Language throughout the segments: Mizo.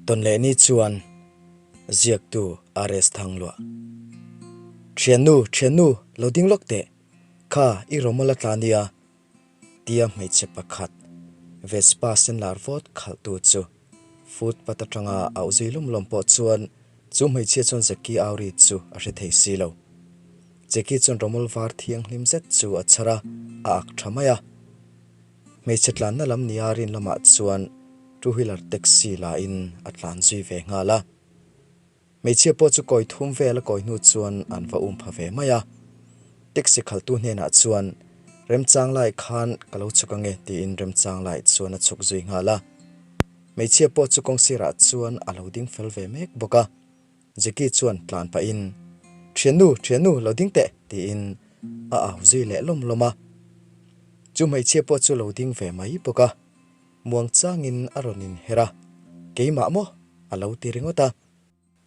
Tawn leh ni chuan ziaktu RS Thangluah. Thiannu, thiannu, lo ding lawk teh. Kha, i rawmawl a tla nia, tia hmeichhe pakhat Vespa senlar vawt khalhtu chu footpath atanga auh zui lawm lawm pawh chuan chu hmeichhia chuan Jackie Auri chu a hre thei si lo. Jackie chuan rawmawl var thianghlim zet chu a chhar a, a ak tha mai a. Hmeichhe tlanna lam nia rin lamah chuan two wheeler taxi la in a tlan zui ve nghal a. Hmeichhia pawh chu kawi thum vel a kawi hnu chuan an va um pha ve mai a. Taxi khaltu hnenah chuan remchang lai khan ka lo chhuk ange tiin remchang lai chuan a chhuk zui nghal a. Hmeichhia pawh chu kawng sirah chuan a lo ding fel ve mek bawk a. Jackie chuan tlan pahin, Thiannu, thiannu, lo ding teh! tiin a au zui leh lawm lawm a. Chu hmeichhia pawh chu lo ding ve mai bawk a, muang changin a rawn inher a, Keimah maw? a lo ti ringawt a.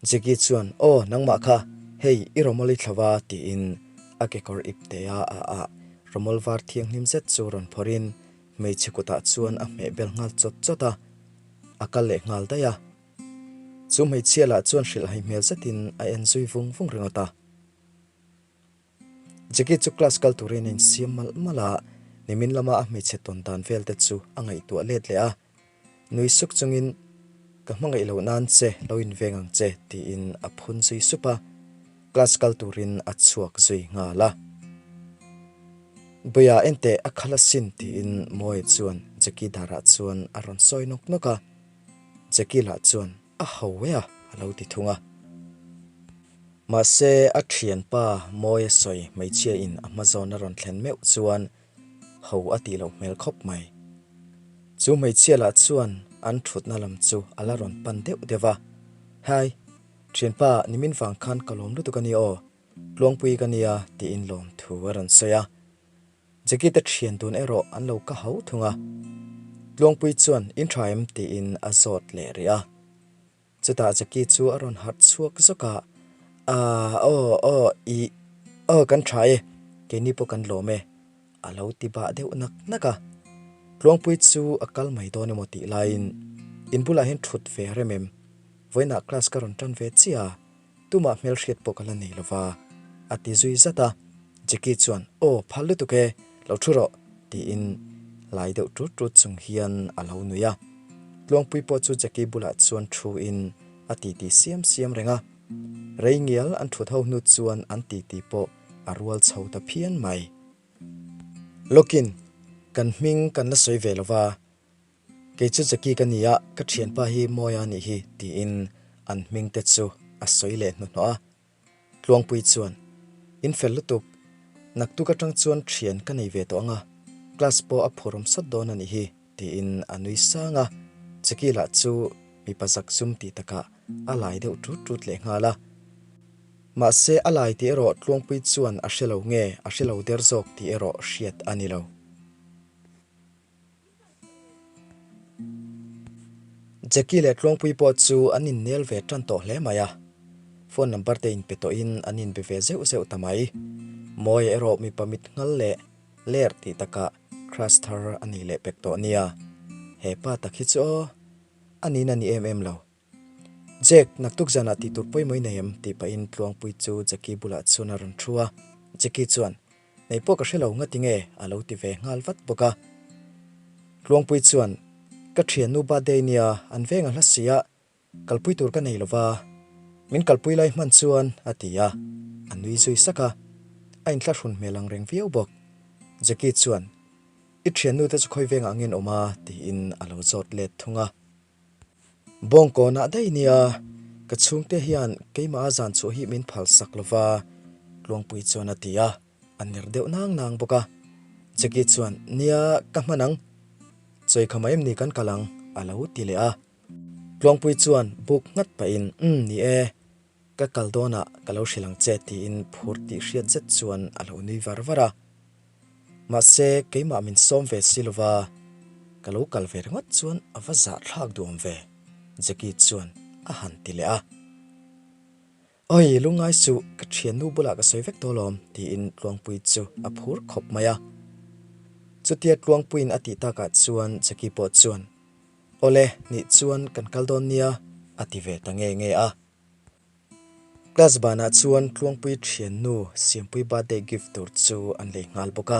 Jackie chuan, Aw, nangmah kha, hei i rawmawl i thlo a, tiin a kekawr ip te a a ah rawmawl var thianghlim zet chu rawn phawrhin hmeichhe kutah chuan a hmeh bel nghal chawt chawt a, a kal leh nghal daih a. Chu hmeichhia lah chuan hrilhhai hmel zetin a en zui vung vung ringawt a. Jackie chu class kal turin a insiam malh malh a, nimin lama a hmeichhe tawn dan vel te chu a ngaihtuah let leh a. Nui suk chungin, Ka hmangaih loh nan che, lo inveng ang che, tiin a phun zui sup a. Class kal turin a chhuak zui nghal a. Bawia enteh a khal asin, tiin Mawia chuan Jackie darah chuan a rawn sawi nawk nawk a. Jackie lah chuan a ho e a, a lo ti thung a. Mahse, a thianpa Mawia sawi hmeichhia in a hma zawn a rawn thlen meuh chuan ho a tih loh hmel khawp mai. Chu hmeichhia lah chuan an thutna lam chu a la rawn pan deuh deuh a, Hi, thianpa nimin vang khan ka lawm lutuk a ni aw, Tluangpui ka nia tiin lawmthu a rawn sawi a. Jackie te thian dun erawh an lo ka hau thung a, Tluangpui chuan in tha em tiin a zawt leh rih a. Chutah Jackie chu a rawn harh chhuak zawk a, Aaa aw aw ih aw kan tha e, keini pawh kan lawm e a lo ti bah deuh nak nak a. Tluangpui chu a kal mai dawn emaw tih laiin in bulah hian thut ve a rem em? Vawiinah class ka rawn tan ve chiah a, Tumah hmelhriat pawh ka la nei lova, a ti zui zat a. Jackie chuan, Aw, phal lutuk e, lo thu rawh, tiin lai deuh tut tut chung hian a lo nui a. Tluangpui pawh chu Jackie bulah chuan thuin a titi siam siam reng a. Rei ngial an thut ho hnu chuan an titi pawh a rual chho ta phian mai. Lawkin, kan hming kan la sawi ve lova, Kei chu Jackie ka ni a, ka thianpa hi Mawia a nih hi, tiin an hming te chu a sawi leh hnuhnawh a. Tluangpui chuan, In fel lutuk, naktuk atang chuan thian ka nei ve tawh ang a, class pawh a phurawm sawt dawn a nih hi, tiin a nui sang a. Jackie lah chu mipa zak zum tih takah a lai deuh tut tut leh nghal a. Mahse a lai tih erawh Tluangpui chuan a hre lo nge a hre lo der zawk tih erawh hriat a ni lo. Jackie leh Tluangpui pawh chu an innel ve tan tawh hle mai a, phone number te inpe tawhin an inbe ve zeuh zeuh ta mai. Mawia erawh mipa mit nghal leh ler tih takah crush thar a nei leh pek tawh nia. He pa tak hi chu aw, a nin a ni em em lo. Jack, naktuk zanah tih tur pawimawh i nei em? tih pahin Tluangpui chu Jackie bulah chuan a rawn thu a. Jackie chuan, Nei pawh ka hre lo ngati nge? a lo ti ve nghal vat bawk a. Tluangpui chuan, Ka thiannu birthday nia, an veng a hla si a, kalpui tur ka nei lo va, min kalpui lai hman chuan, a ti a, a nui zui sak a. A inthlahrun hmel ang reng viau bawk. Jackie chuan, I thiannu te chu khawi vengah nge an awm a? tiin a lo zawt let thung a. Bawngkawnah daih nia, ka chhungte hian keimah a zan chhuah hi min phal sak lova, Tluangpui chuan a ti a, a ner deuh nang nang bawk a. Jackie chuan, Nia, ka hman ang. Chawikha mai em ni kan kal ang, a lo ti leh a. Tluangpui chuan buk nghat pahin, Umm, ni e, ka kal dawnah ka lo hrilh ang che, tiin phur tih hriat zet chuan a lo nui var var a. Mahse, keimah min sawm ve si lova, ka lo kal ve ringawt chuan a va zahthlak duam ve, Jackie chuan a han ti leh a. Awi, lungngai suh, ka thiannu bulah ka sawi vek tawh alawm, tiin Tluangpui chu a phur khawp mai a. Chutia Tluangpuiin a tih takah chuan Jackie pawh chuan, Awle, nih chuan kan kal dawn nia, a ti ve ta nge nge a. Class banah chuan Tluangpui thiannu Siampui birthday gift tur chu an lei nghal bawk a.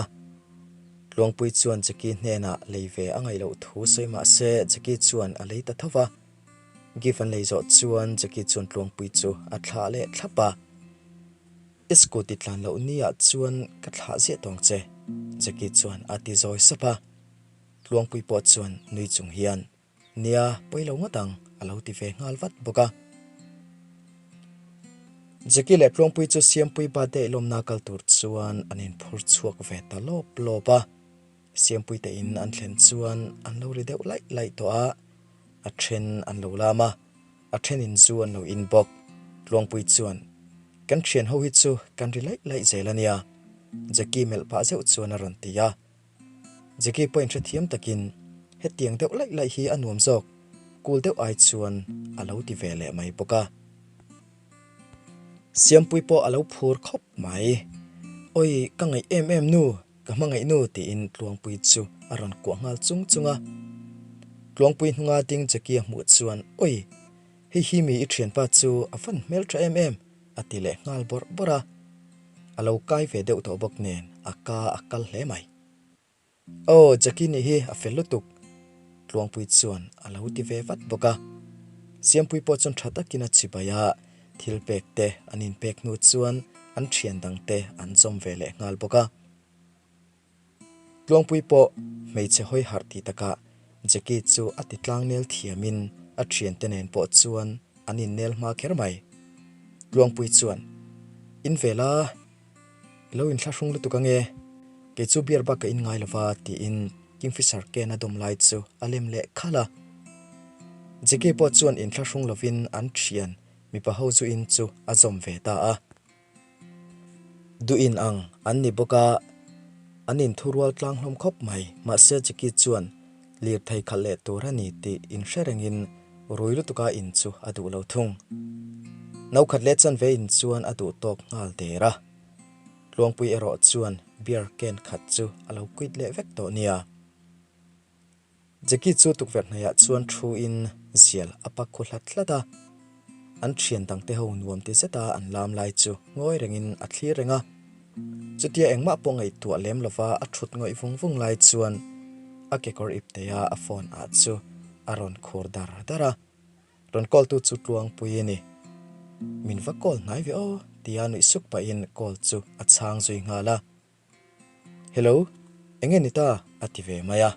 Tluangpui chuan Jackie hnenah lei ve a ngaih loh thu sawi mah se Jackie chuan a lei ta tho va. Gift an lei zawh chuan Jackie chuan Tluangpui chu a thlah leh thlap a. I scooty tlan loh ni ah chuan ka thlah ziah tawng che, Jackie chuan a ti zawi sap a. Tluangpui pawh chuan nui chung hian, Nia, pawi lo ngawt ang, a lo ti ve nghal vat bawk a. Jackie leh Tluangpui chu Siampui birthday lawmna kal tur chuan an inphur chhuak ve ta lawp lawp a. Siampui te in an thlen chuan an lo ri deuh laih laih tawh a, a then an lo lam a, a thenin zu an lo in bawk. Tluangpui chuan, Kan thian ho hi chu kan ri laih laih zel a nia, Jackie melh pah zeuh chuan a rawn ti a. Jackie pawhin hrethiam takin, Hetiang deuh laih laih hi a nuam zawk, cool deuh ai chuan a lo ti ve leh mai bawk a. Siampui pawh a lo phur khawp mai. Awi, ka ngaih em em nu, ka hmangaih nu tiin Tluangpui chu a rawn kuah nghal chung chung a. Tluangpui hnunga ding Jackie a hmuh chuan, Awi, hei hi mi i thianpa chu a van hmeltha em em, a ti leh nghal bawrh bawrh a. A lo kai ve deuh tawh bawk nen a ka a kal hle mai. Aw, Jackie nih hi a fel lutuk, Tluangpui chuan a lo ti ve vat bawk a. Siampui pawh chuan tha takin a chibai a, thil pek te an inpek hnu chuan an thian dang te an zawm ve leh nghal bawk a. Tluangpui pawh hmeichhe hawi harh tih takah Jackie chu a ti tlang nel thiamin a thiante nen pawh chuan an innel hma kher mai. Tluangpui chuan, In ve la, i lo inthlahrung lutuk ange, kei chu beer bak ka in ngai lova tiin Kingfisher can a dawm lai chu a lem leh khalh a. Jackie pawh chuan inthlahrung lovin an thian mipa ho zu in chu a zawm ve ta a. Duhin ang an ni bawk a, an inthurual tlang hlawm khawp mai. Mahse Jackie chuan lirthei khalh leh tur a ni tih inhre rengin rui lutuka in chu a duh lo thung. No khat leh chanve in chuan a duh tawk nghal der a. Tluangpui erawh chuan beer can khat chu a lo quit leh vek tawh nia. Jackie chu tukverh hnaihah chuan thu in zial a pak khu hlat hlat a, an thian dangte ho nuam ti zeta an lam lai chu ngawi rengin a thlir reng a. Chutia engmah pawh ngaihtuah lem lova a thut ngawih vung vung lai chuan a kekawr ipteia a phone ah chu a rawn khur dar dar a, rawn call tu chu Tluangpui a ni. Min va call hnai ve aw tia nuih suk pahin call chu a chhang zui nghal a. Hello, enge ni ta? a ti ve mai a.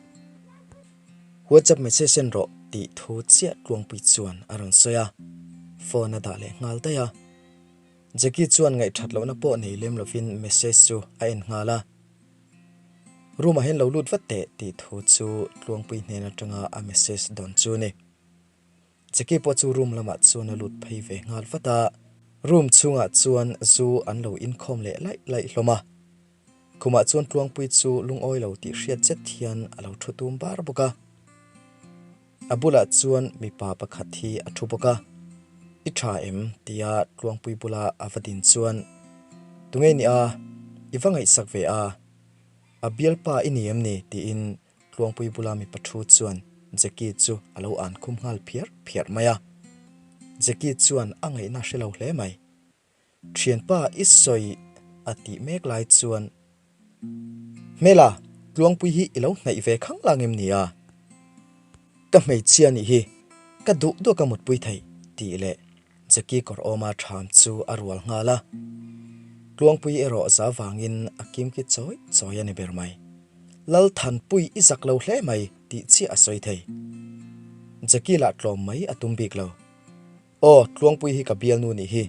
WhatsApp message send rawh tih thu chiah Tluangpui chuan a rawn sawi a, phone a dah leh nghal daih a. Jackie chuan ngaihthat lohna pawh nei lem lovin message chu a en nghal a. Room ah hian lo lut vat teh tih thu chu Tluangpui hnen atanga a message dawn chu a ni. Jackie pawh chu room lamah chuan a lut phei ve nghal vat a, room chhungah chuan zu an lo inkhawm leh laih laih hlawm a. Khumah chuan Tluangpui chu lungawi lo tih hriat zet hian a lo thu tum bar bawk a. A bulah chuan mipa pakhat hi a thu bawk a, I tha em? tia Tluangpui bula a va din chuan, Tunge ni a? I va ngaihsak ve a? A bialpa i ni em ni? tiin Tluangpui bula mipa thu chuan Jackie chu a lo an khum nghal phiar phiar mai a. Jackie chuan a ngaihna hre lo hle mai. Thianpa i sawi a tih mek lai chuan, Hmela, Tluangpui hi i lo hnaih ve khang lang em ni a? Ka hmeichhia nih hi ka duh duh ka mutpui thei tih leh Jackie kawr awma ṭham chu a rual nghal a. Tluangpui erawh za vangin a kimki chawi chawi a ni ber mai. Lalthanpui i zak lo hle mai tih chiah a sawi thei. Jackie lah tlawm mai a tum bik lo. Aw, Tluangpui hi ka bialnu nih hi.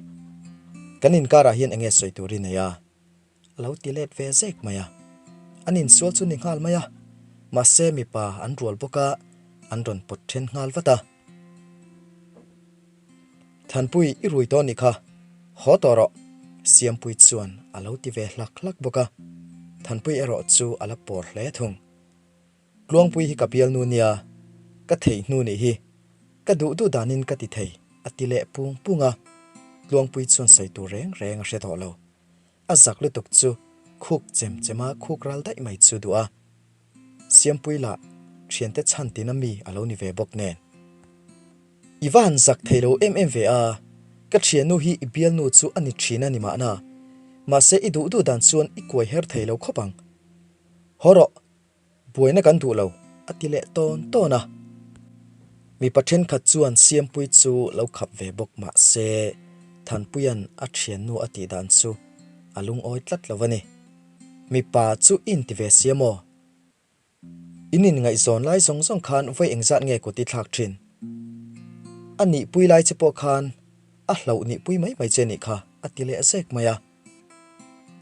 Kan inkarah hian enge sawi tur i nei a? A lo ti let ve zek mai a. An insual chu ni nghal mai a, mahse mipa an rual bawk a, an rawn pawt then nghal vat a. Thanpui i rui tawh nih kha, haw tawh rawh, Siampui chuan a lo ti ve hlak hlak bawk a, Thanpui erawh chu a la pawr hle thung. Tluangpui hi ka bialnu nia, ka theih hnu nih hi, ka duh duh danin ka ti thei, a ti leh pung pung a, Tluangpui chuan sawi tur reng reng a hre tawh lo. A zak lutuk chu khuk chem chema khuk ral daih mai chu duh a. Siampui lah thiante chhan tina mi a lo ni ve bawk nen. I va han zak thei lo em em ve a, ka thiannu hi i bialnu chu a ni thin a ni mahna, mahse i duh duh dan chuan i kuai her thei lo khawp ang. Haw rawh, buaina kan duh lo, a ti leh tawn tawn a. Mipa thenkhat chuan Siampui chu lo khap ve bawk mahse Thanpuia'n a thiannu a tih dan chu a lungawi tlat lo a ni. Mipa chu i inti ve sia maw? In inngaihzawn lai zawng zawng khan vawi engzat nge kut i thlak thin? A nihpui lai che pawh khan a hlauh nihpui mai mai che nih kha, a ti leh zek mai a.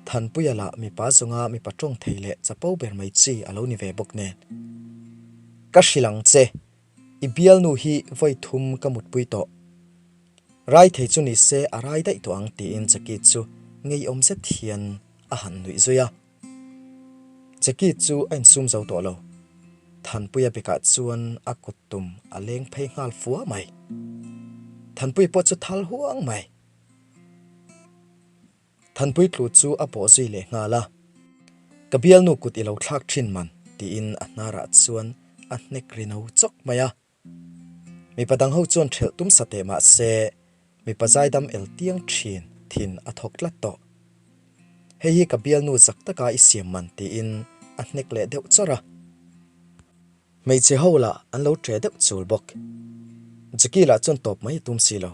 Thanpuia lah mipa zawnga mipa tawng thei leh chapo ber mai chi a lo ni ve bawk nen. Ka hrilh ang che, i bialnu hi vawi thum ka mutpui tawh. Rai thei chu ni se a rai daih tawh ang tiin Jackie chu ngeiawm zet hian a han nuih zui a. Jackie chu a insum zo tawh lo. Thanpuia bekah chuan a kut tum a leng phei nghal fua mai. Thanpui pawh chu thal huang mai. Thanpui tlu chu a bawh zui leh nghal a. Ka bialnu kut i lo thlak thin man tiin a hnarah chuan a hnek ri no chawk mai a. Mipa dang ho chuan ṭhelh tum sa teh mah se, mipa zaidam el tiang ṭhin thin a thawk tlat tawh. Hei hi ka bialnu zak taka i siam man tiin a hnek leh deuh chawrh a. Hmeichhe ho lah an lo ṭe deuh chul bawk. Jackie lah chuan tawp mai a tum si lo.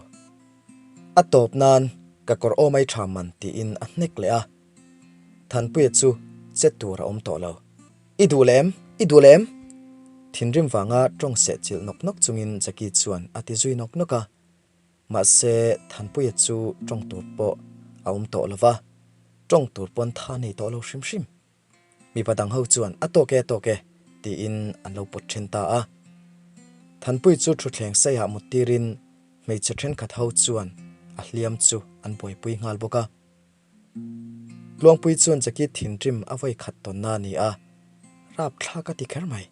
A tawp nan ka kawr aw mai ṭha man tiin a hnek leh a. Thanpuia chu che tur a awm tawh lo. I duh leh em? I duh leh em? Thinrim vanga tawng seh chilh nawk nawk chungin Jackie chuan a ti zui nawk nawk a. Mahse, Thanpuia chu tawng tur pawh a awm tawh lo va, tawng tur pawn tha nei tawh lo hrim hrim. Mipa dang ho chuan a tawk e a tawk e tiin an lo pawt then ta a. Thanpui chu thutthleng saiah mut tirin hmeichhe thenkhat ho chuan a hliam chu an buaipui nghal bawk a. Tluangpui chuan Jackie thinrim a vawi khat tawnna a ni a, rapthlak a ti kher mai.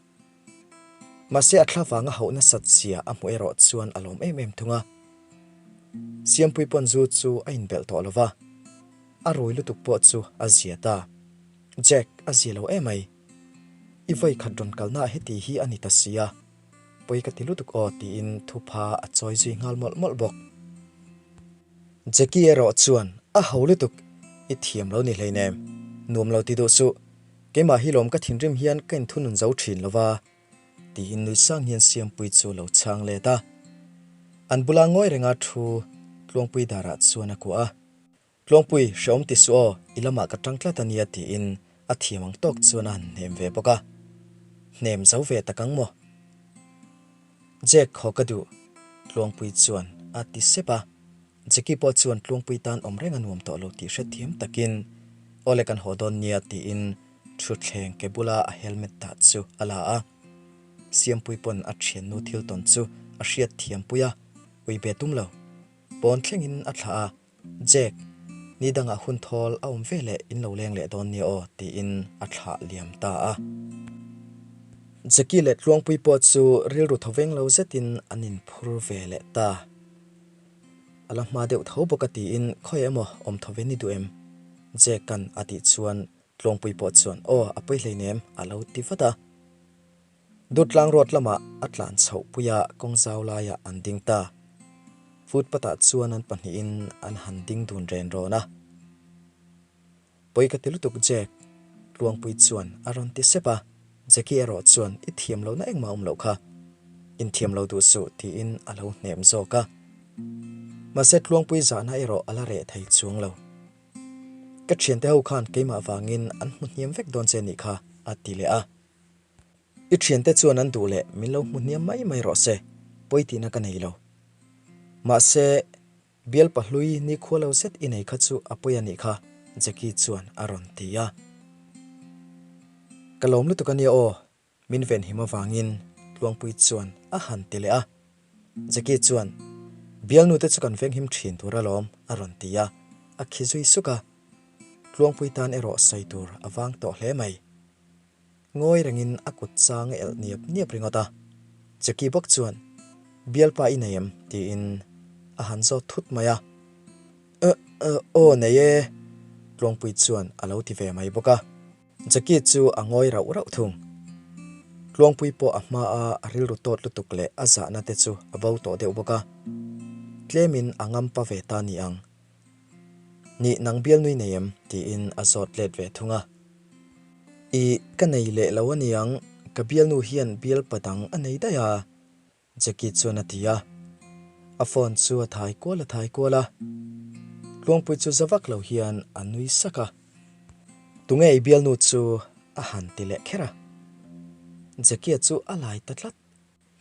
Mahse a thla vanga hauh nasat zia a hmuh erawh chuan a lawm em em thung a. Siampui pawn zu chu a inbelh tawh lo va, a rui lutuk pawh chu a zia ta. Jack, a zia lo emai. I vawi khat rawn kalna heti hi a ni ta si a, pawi ka ti lutuk aw tiin thupha a chawi zui nghal mawlh mawlh bawk. Jackie erawh chuan, A ho lutuk, i thiam lo ni hleinem, nuam lo ti duh suh, keimah hi lawm ka thinrim hian ka inthunun zo thin lo va, tiin nui sang hian Siampui chu lo chhang let a. An bula ngawi renga thu Tluangpui darah chuan a kuah a. Tluangpui, hrehawm ti suh aw, i lamah ka tang tlat a nia tiin a thiam ang tawk chuan a han hnem ve bawk a. Hnem zo ve tak ang maw? Jack haw ka duh, Tluangpui chuan a ti sep a. Jackie pawh chuan Tluangpui tan awm reng a nuam tawh lo tih hrethiam takin, Awle kan haw dawn nia tiin thutthleng ke bula a helmet dah chu a la a. Siampui pawn a thiannu thil tawn chu a hriat thiampui a, ui be tum lo. Pawn thlengin a thlah a. Jack, ni dangah hun thawl a awm ve leh in lo leng leh dawn nia aw, tiin a thlah liam ta a. Jackie leh Tluangpui pawh chu rilru tho veng lo zetin an inphur ve leh ta. A la hma deuh tho bawk a tiin khawi emaw awm tho ve ni duh em? Jack-a'n a tih chuan Tluangpui pawh chuan aw a pawi hleinem a lo ti vat a. Dutlang road lamah a tlan chhoh puia kawng zau laiah an ding ta. Footpath ah chuan an pahnihin an han ding dun ren rawn a. Pawi ka ti lutuk Jack, Tluangpui chuan a rawn ti sep a. Jackie erawh chuan i thiam lohna engmah awm loh kha. Inthiam lo duh suh tiin a lo hnem zawk a. Mahse Tluangpui zahna erawh a la reh thei chuang lo. Ka thiante ho khan keimah vangin an hmu hniam vek dawn che nih kha a ti leh a. I thiante chuan an duh leh min lo hmu hniam mai mai rawh se, pawi tihna ka nei lo. Mahse, bial pahlui nikhua lo zet i nei kha chu a pawi a nih kha, Jackie chuan a rawn ti a. Ka lawm lutuk a nia aw, min venhim avangin Tluangpui chuan a han ti leh a. Jackie chuan, Bialnu te chu kan venghim thin tur alawm, a rawn ti a, a khi zui suk a. Tluangpui tan erawh sawi tur a vang tawh hle mai. Ngawi rengin a kut chang a elh niap niap ringawt a. Jackie bawk chuan, Bialpa i nei em? tiin a han zawt thut mai a. Uh, uh, aw nei e, Tluangpui chuan a lo ti ve mai bawk a. Jackie chu a ngawi rauh rauh thung. Tluangpui pawh a hmaa a rilru tawt lutuk leh a zahna te chu a bo tawh deuh bawk a, tlemin a ngampa ve ta ni ang. Nih nang bialnui nei em? tiin a zawt let ve thung a. Ih, ka nei leh lo a niang, ka bialnu hian bialpa dang a nei daih a, Jackie chuan a ti a. A phone chu a thai kual a thai kual a. Tluangpui chu za vak lo hian a nui sak a. Tunge i bialnu chu a han ti leh kher a. Jackie-a chu a lai ta tlat.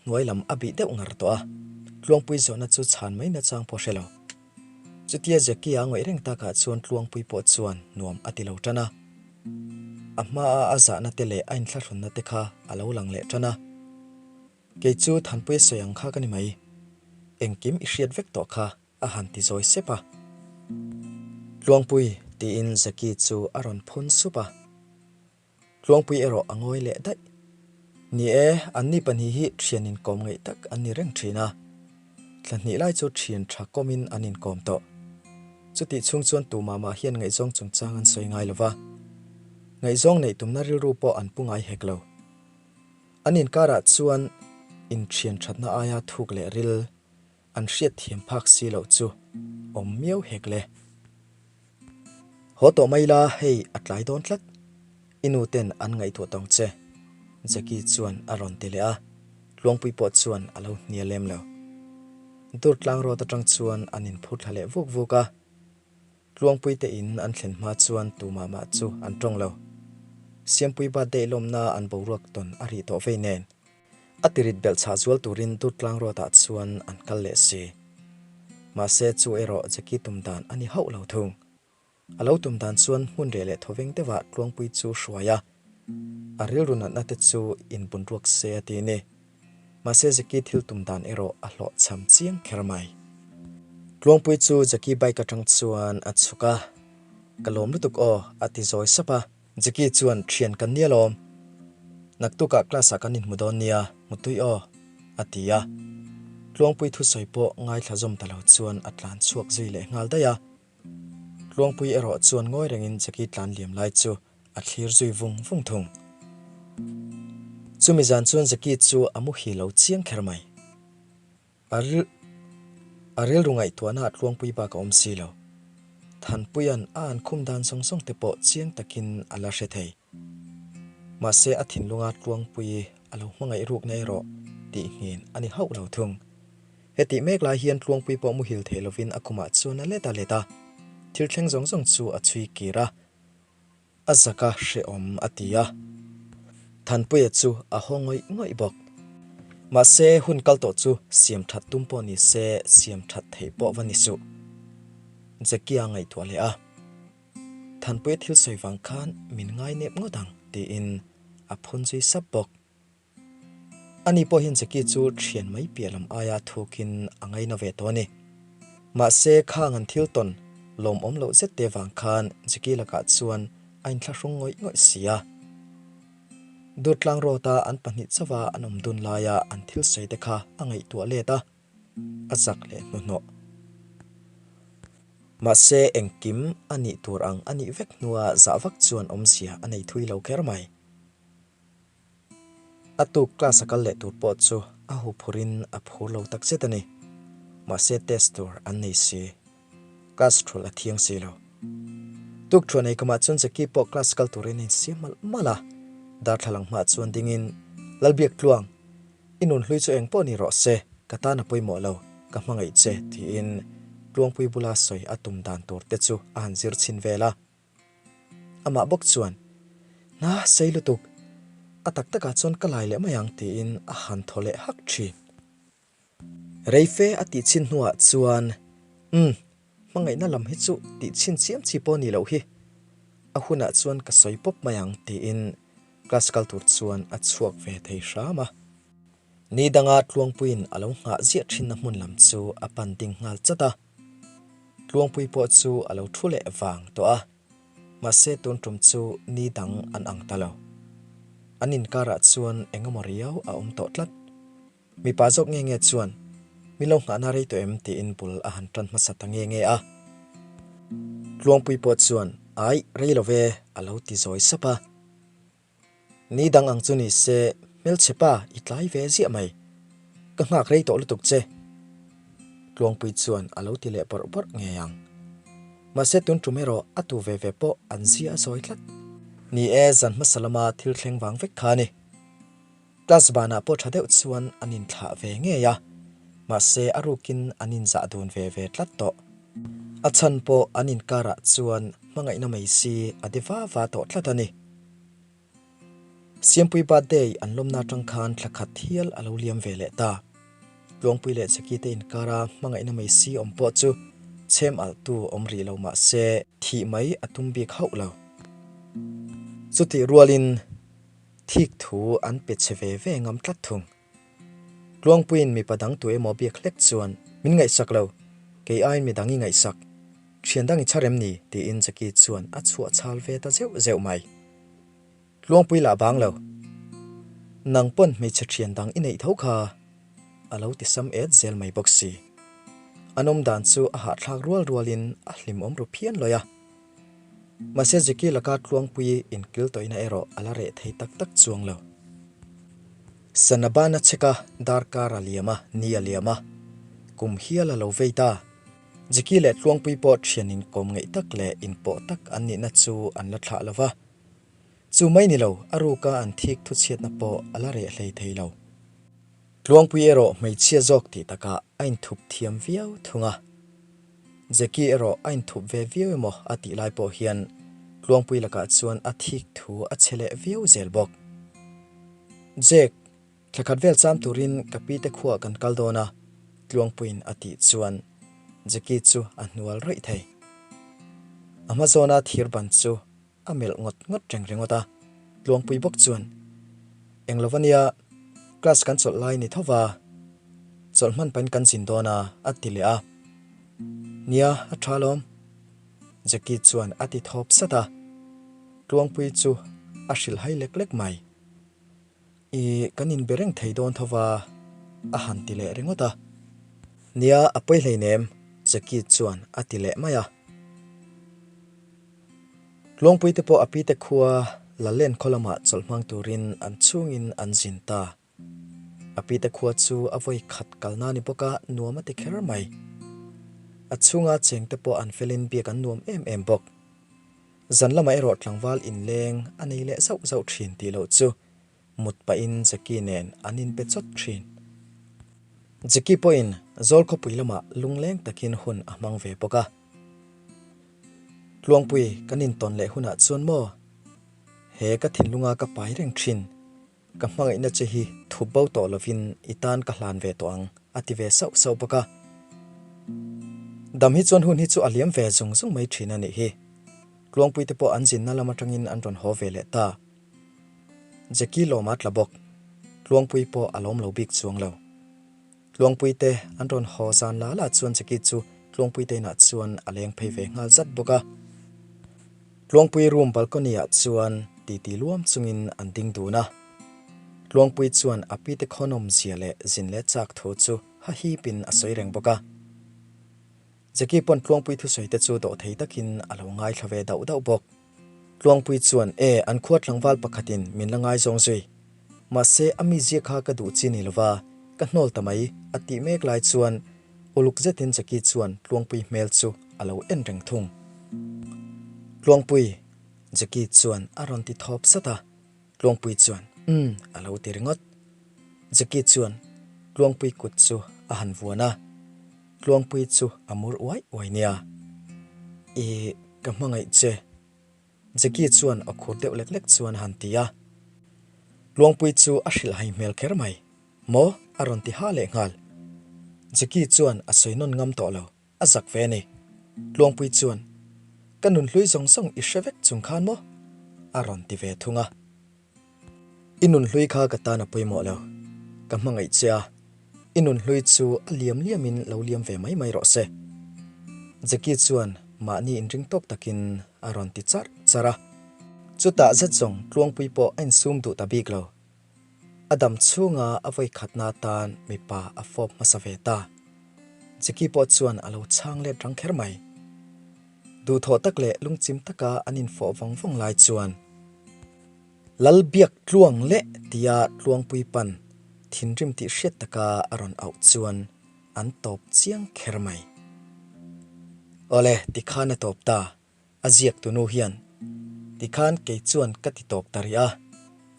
Hnuai lam a bih deuh ngar tawh a. Tluangpui zawhna chu chhan mai nachang pawh hre lo. Chutia Jackie-a a ngawih reng takah chuan Tluangpui pawh chuan nuam a ti lo tan a. A hmaa a zahna te leh a inthlahrunna te kha a lo lang leh tan a. Kei chu Thanpuia sawi ang kha ka ni mai. Engkim i hriat vek tawh kha a han ti zawi sep a. Tluangpui tiin Jackie chu a rawn phun sup a. Tluangpui erawh a ngawi leh daih. Ni e, anni pahnih hi thian inkawm ngaih tak an ni reng thin a. Thla hnih lai chu thian tha kawmin an inkawm tawh. Chutih chhung chuan tumah mah hian ngaihzawng chungchang an sawi ngai lo va. Ngaihzawng neih tumna rilru pawh an pu ngai hek lo. An inkarah chuan inthian thatna aia thuk leh ril an hriat thiam phak si loh chu awm miau hek le. Haw tawh mai la, hei a tlai dawn tlat. I nu ten an ngaihtuah tawng che, Jackie chuan a rawn ti leh a, Tluangpui pawh chuan a lo hnial lem lo. Durtlang road atang chuan an inphur thla leh vuk vuk a. Tluangpui te in an thlen hma chuan tumah mah chu an tawng lo. Siampui birthday lawmna an boruak tawn a rih tawh vei nen. A tirit belh chhah zual turin Durtlang road ah chuan an kal leh si. Mahse chu erawh Jackie tum dan a ni hauh lo thung. A lo tum dan chuan hmun reh leh thawveng deuhah Tluangpui chu hruai a, a rilru natna te chu inbunruak se a ti ni. Mahse Jackie thil tum dan erawh a hlawhchham chiang kher mai. Tluangpui chu Jackie bike atang chuan a chhuk a, Ka lawm lutuk aw a ti zawi sap a. Jackie chuan Thian kan nia lawm. Naktukah class ah kan inhmu dawn nia, mutui aw a ti a. Tluangpui thusawi pawh ngaithla zawm ta lo chuan a tlan chhuak zui leh nghal daih a. Tluangpui erawh chuan ngawi rengin Jackie tlan liam lai chu a thlir zui vung vung thung. Chumi zan chuan Jackie chu a muhil lo chiang kher mai. A ril a rilru ngaihtuahna a tluangpui bak a awm si lo. Thanpuia'n a an khum dan zawng zawng te pawh chiang takin a la hre thei. Mahse a thinlunga tluangpui a lo hmangaih rukna erawh tih nghin a ni hauh lo thung. Hetih mek lai hian tluangpui pawh muhil thei lovin a khumah chuan a let a let a, thil thleng zawng zawng chu a chhui kir a. A zaka hrehawm a ti a. Thanpuia chu a haw ngawih ngawih bawk. Mahse, hun kal tawh chu siam that tum pawh ni se siam that theih pawh va ni suh. Jackie-a ngaihtuah leh a. Thanpuia thil sawi vang khan min ngai nep ngawt ang tiin a phun zui sap bawk. Ani pawh hian Jackie chu thian mai piah lam aia thukin a ngaina ve tawh a ni. Mahse, khang an thil tawn lawmawm loh zet te vang khan Jackie lakah chuan a inthlahrung ngawih ngawih si a. Durtlang Road-a an pahnih chauha an awm dun laia an thil sawi te kha a ngaihtuah let a, a zak leh hnuhnawh. Mahse, engkim a nih tur ang a nih vek hnua zah vak chuan awmzia a nei thui lo kher mai. A tuk class a kal leh tur pawh chu a huphurin a phur lo tak zet a ni. Mahse test tur an nei si. Class thulh a thiang si lo. Tuk thuan ei kamah chuan Jackie pawh class kal turin a insiam malh malh a. Darthlalang hmaah chuan dingin, Lalbiak Tluang, i nun hlui chu eng pawh ni rawh se, ka tan a pawimawh lo, ka hmangaih che, tiin Tluangpui bula sawi a tum dan tur te chu a han zir chhin vel a. Amah bawk chuan, Na, sei lutuk. A tak takah chuan ka lai leh mai ang tiin a han thaw leh hak thin. Reife a tih chhin hnuah chuan, Umm, hmangaihna lam hi chu tih chhin chiam chi pawh ni loh hi. A hunah chuan ka sawi pawp mai ang tiin class kal tur chuan a chhuak ve thei hram a. Ni danga Tluangpuiin a lo nghah ziah thinna hmun lam chu a pan ding nghal chat a. Tluangpui pawh chu a lo thu leh vang tawh a, mahse tun tum chu ni dang an ang ta lo. An inkarah chuan eng emaw riau a awm tawh tlat. Mipa zawk nge nge chuan, Mi lo nghahna rei tawh em? tiin bul a han tan hmasa ta nge nge a. Tluangpui pawh chuan, Aih, rei lo ve, a lo ti zawi sap a. Ni dang ang chu ni se, Hmelchhe pa, i tlai ve ziah mai. Ka nghak rei tawh lutuk che. Tluangpui chuan a lo ti leh bawrh bawrh ngei ang. Mahse tun tum erawh a tu ve ve pawh an zia a zawi tlat. Ni e, zan hmasa lama thil thleng vang vek kha a ni. Class banah pawh tha deuh chuan an inthlah ve ngei a, mahse a rukin an inzah dun ve ve tlat tawh. A chhan pawh an inkarah chuan hmangaihna mai si a de va va tawh tlat a ni. Siampui birthday an lawmna atang khan thla khat hial a lo liam ve leh ta. Tluangpui leh Jackie te inkara hmangaihna mai si awm pawh chu chhem alhtu awm rih lo mah se thih mai a tum bik hauh lo. Chutih rualin thik thu an pe che ve ve ngam tlat thung. Tluangpuiin mipa dang tu emaw biak hlek chuan min ngaihsak lo, kei aiin midang i ngaihsak. Thian dang i chhar em ni? tiin Jackie chuan a chhuah chhal ve ta zeuh zeuh mai. Tluangpui lah bang lo. Nang pawn hmeichhe thian dang i neih tho kha a lo ti sam et zel mai bawk si. An awm dan chu a hahthlak rual rualin a hlimawm ru phian lawi a. Mahse Jackie laka Tluangpui inkil tawihna erawh a la reh thei tak tak chuang lo. Sana ban a chek a, darkar a liam a, ni a liam a, kum hial a lo vei ta. Jackie leh Tluangpui pawh thian inkawm ngeih tak leh inpawh tak an nihna chu an la thlah lo va. Chu mai ni lo, a ruka an thik thuchhiatna pawh a la reh hlei thei lo. Tluangpui erawh hmeichhia zawk tih takah a inthup thiam viau thung a. Jackie erawh a inthup ve viau emaw a tih lai pawh hian Tluangpui lakah chuan a thik thu a chhe leh viau zel bawk. Jack, thla khat vel cham turin ka pi te khuah kan kal dawn a, Tluangpuiin a tih chuan Jackie chu a hnual rawih thei. A hma zawna thir ban chu A melh ngawt ngawt reng ringawt a, Tluangpui bawk chuan, Eng lo ania, class kan chawlh lai ni tho va, chawlh hman pahin kan zin dawn a, a ti leh a. Nia, a tha alawm, Jackie chuan a ti thawp sat a, Tluangpui chu a hrilhhai lek lek mai. I kan inbe reng thei dawn tho va, a han ti leh ringawt a. Nia, a pawi hleinem, Jackie chuan a ti leh mai a. Tluangpui te pawh a pi te khua la len khaw lamah chawlh hmang turin an chhungin an zin ta. A pi te khua chu a vawi khat kalna ni bawk a, nuam a ti kher mai. A chhunga cheng te pawh an felin biak an nuam em em bawk. Zan lamah erawh tlangval inleng a nei leh zauh zauh thin tih loh chu mut pahin Jackie nen an inpe chawt thin. Jackie pawhin Zawl khawpui lamah lungleng takin hun a hmang ve bawk a. Tluangpui kan intawn leh hunah chuan maw? He ka thinlunga ka pai reng thin, ka hmangaihna che hi thup bo tawh lovin i tan ka hlan ve tawh ang, a ti ve sauh sauh bawk a. Dam hi chuan hun hi chu a liam ve zung zung mai thin a nih hi. Tluangpui te pawh an zinna lam atangin an rawn haw ve leh ta. Jackie lawm a tla bawk. Tluangpui pawh a lawm lo bik chuang lo. Tluangpui te an rawn haw zan la la chuan Jackie chu Tluangpui te inah chuan a leng phei ve nghal zat bawk a. Tluangpui room balcony ah chuan titi luam chungin an ding dun a. Tluangpui chuan a pi te khawnawm zia leh zin leh chak thu chu hahipin a sawi reng bawk a. Jackie pawn Tluangpui thusawi te chu dawhthei takin a lo ngaithla ve dauh dauh bawk. Tluangpui chuan, E, an khua tlangval pakhatin min la ngaizawng zui. Mahse, a mizia kha ka duh chi ni lova, ka hnawl ta mai, a tih mek lai chuan uluk zetin Jackie chuan Tluangpui hmel chu a lo en reng thung. Tluangpui, Jackie chuan a rawn ti thawp sat a. Tluangpui chuan, Umm, a lo ti ringawt. Jackie chuan Tluangpui kut chu a han vuan a. Tluangpui chu a mur uai uai nia. I ka hmangaih che. Jackie chuan a khur deuh lek lek chuan a han ti a. Tluangpui chu a hrilhhai hmel kher mai. Maw? a rawn ti ha leh nghal. Jackie chuan a sawi nawn ngam tawh lo. A zak ve a ni. Tluangpui chuan, Ka nunhlui zawng zawng i hre vek chung khan maw? a rawn ti ve thung a. I nunhlui kha ka tan a pawimawh lo. Ka hmangaih che a, i nunhlui chu a liam liamin lo liam ve mai mai rawh se. Jackie chuan mahni inring tawk takin a rawn ti charh charh a. Chutah zet zawng Tluangpui pawh a insum duh ta bik lo. A dam chhunga a vawi khatna atan mipa a fawp hmasa ve ta. Jackie pawh chuan a lo chhang let rang kher mai. Duhthawh tak leh lungchim taka an infawh vawng vawng lai chuan. Lalbiak tluang leh tia Tluangpui pan thinrim tih hriat taka a rawn auh chuan an tawp chiang kher mai. Awle, tikhan a tawp ta, a ziak tunu hian. Tikhan kei chuan ka ti tawp ta rih a,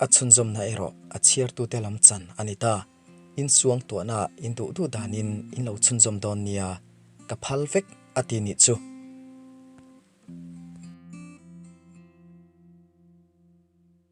a chhunzawmna erawh a chhiartute lam chan a ni ta. Insuang tuahna in duh duh danin in lo chhunzawm dawn nia, ka phal vek a ti nih chu.